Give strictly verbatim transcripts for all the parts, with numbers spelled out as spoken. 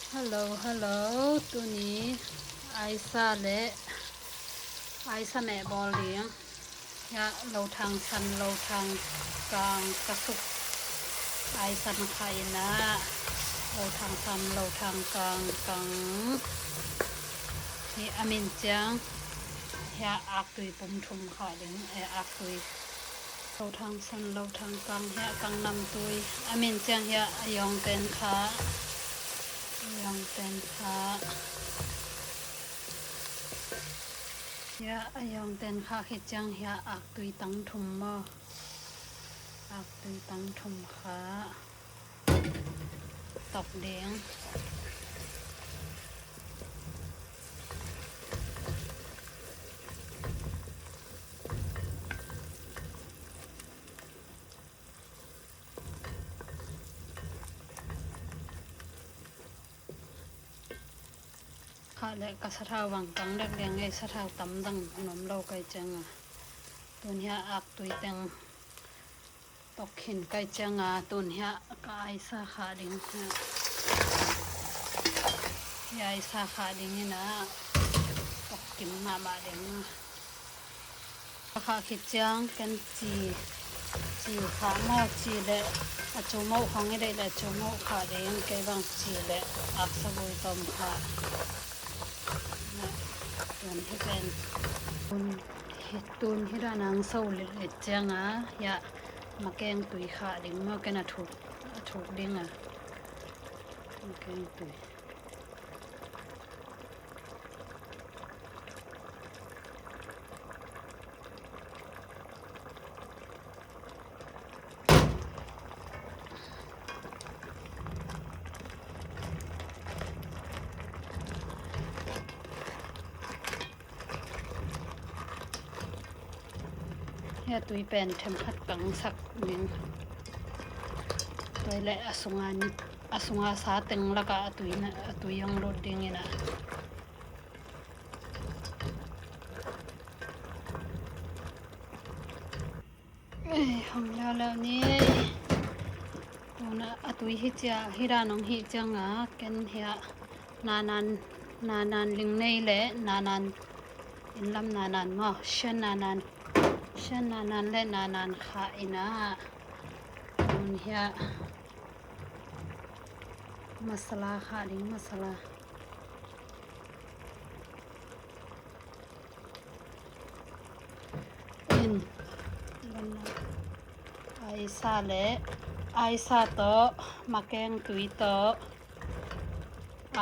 Hello, hello. Tuni aisa le aisa meh bawl ding. Hiah lothang san, lothang kang ka suk. Aisa na kha in ah, lothang san, lothang kang, kang. Hi a min ciang hiah aktui pum thum kha ding, eh, aktui. Lothang san, lothang kang, hiah kang namtui. A min ciang hiah a yawng ten kha. A yawng ten kha. Hiah a yawng ten kha khit ciang hiah aktui tang thum maw. Aktui tang thum kha. Tok ding. Kha le ka sathau vang kang dek deng ei, sathau tam dang nuam lo kai ciang a. Tun hiah aktui teng tok khin kai ciang a, tun hiah ka aisa kha ding hiah. Hiah aisa kha ding in ah tok kim mahmah ding a. Ka kha khit ciang ken ci, ci kha maw, ci le a cu moh khong i deih le a cu moh kha ding, kei bang ci le aksa vui tom kha. Tun hi pen. Tun hi, tun hi dan ang so litlit ciang a, hiah makeng tui kha ding maw, ken a thuk, a thuk ding a. Makeng tui. Hiah tui pen themkhat kangsak ding. Tua le a sunga ni, a sunga sa teng lakah a tui na, a tui hong lut ding in ah. Ei, hong leuleu ni. Tuna a tui hi cia, hi dan hong hi ciang a, ken hiah nanan, nanan ling nei le nanan, inn lam nanan maw, sian nanan, sian nanan le nanan kha in ah. Tun hiah masala kha ding, masala. In, aisa le, aisa tawh, makeng tui tawh,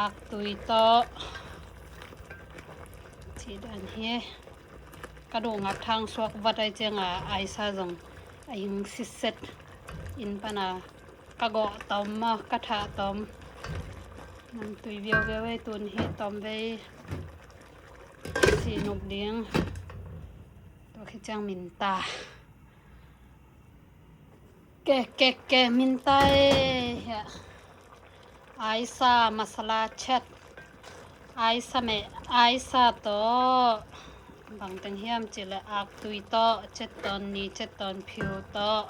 aktui tawh. Cih dan hi. Ka duh ngap thang suak vat ai ciang a, aisa zong a hing sitset in pan a ka gawh tawm maw, ka thah tawm. Namtui viauviau ei, tun hi tawm vei. Sih nuk ding. Tua khit ciang minta. Ke, ke, ke, minta ei. Hiah. Aisa masala chet. Aisa meh, aisa tawh. Bang teng hiam cih leh aktui tawh, chet tawn ni, chet tawn phiu tawh.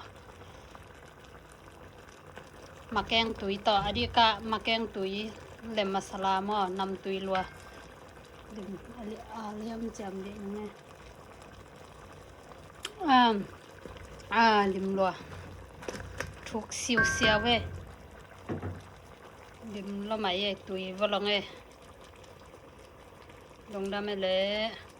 Makeng tui tawh, a dih kah makeng tui le masala maw, namtui lua. Lim, a li-, a liam ciam dih nge. Um, a lim lua. Thuk siusiau e. Lim lua mai e, tui va long e. Lungdam e le.